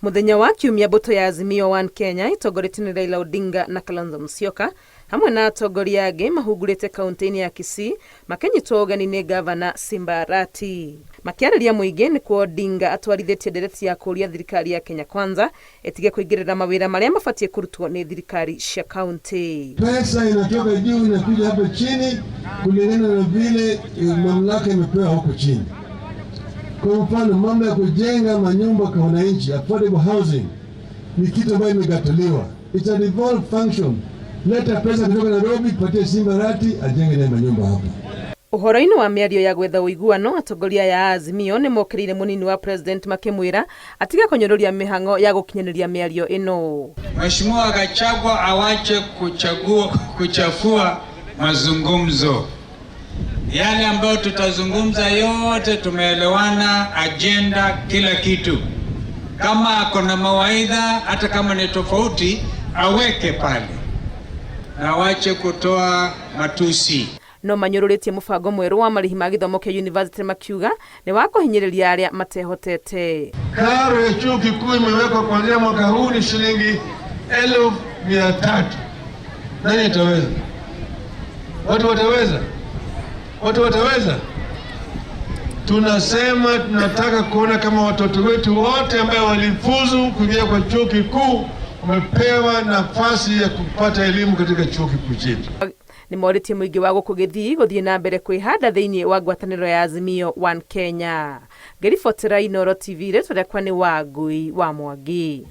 Mũthenya wa Kiumia mbũtũ ya Azimio One Kenya ĩtongoretio nĩ Raila Odinga na Kalonzo Musyoka hamwe na atongoria angĩ mahungurĩte kaunti-inĩ ya Kisii makĩnyitwo ũgeni nĩ ngavana Simba Arati. Makĩarĩria mũingĩ nĩkuo Odinga atwarithĩtie ndereti ya kũũria thirikari ya Kenya Kwanza ĩtige kũingĩrĩra mawĩra marĩa mabatiĩ kũrutwo nĩ thirikari cia kaunti. Pesa inatoka juu inakuja hapa chini kulingana na vile mamlaka imepewa huko chini. Kwa mfano, mambo ya kujenga manyumba kwa wananchi, affordable housing, ni kitu ambayo imegatuliwa. It's a devolved function. Leta pesa kutoka Nairobi, patie Simba Arati ajenge naye manyumba hapa. Ũhoro-inĩ wa mĩario ya gwetha ũiguano, atongoria aya a Azimio nĩ mokĩrĩire mũnini wa president makĩmwĩra atige kũnyũrũria mĩhang'o ya gũkinyanĩria mĩario ĩno. Mheshimiwa Gachagua awache kuchagua, kuchafua mazungumzo yale ambayo tutazungumza yote, tumeelewana agenda, kila kitu. Kama ako na mawaidha, hata kama ni tofauti, aweke pale na awache kutoa matusi. No manyũrũrĩtie mũbango mwerũ wa marĩhi ma gĩthomo kĩa university makiuga nĩ wa kũhinyĩrĩria arĩa matehotete. Karo ya chuo kikuu imewekwa kuanzia mwaka huu ni shilingi 300,000. Nani ataweza? Watu wataweza? Watu wataweza? Tunasema tunataka kuona kama watoto wetu wote ambao walifuzu kuingia kwa chuo kikuu wamepewa nafasi ya kupata elimu katika chuo kikuu chetu. Nĩ morĩtie mũingĩ wa gũkũ Gĩthii gũthiĩ na mbere kwĩhanda thĩinĩ wa ngwatanĩro ya Azimio One Kenya. Ngĩribotera Inooro TV, rĩtwa rĩakwa nĩ Wangui wa Mwangi.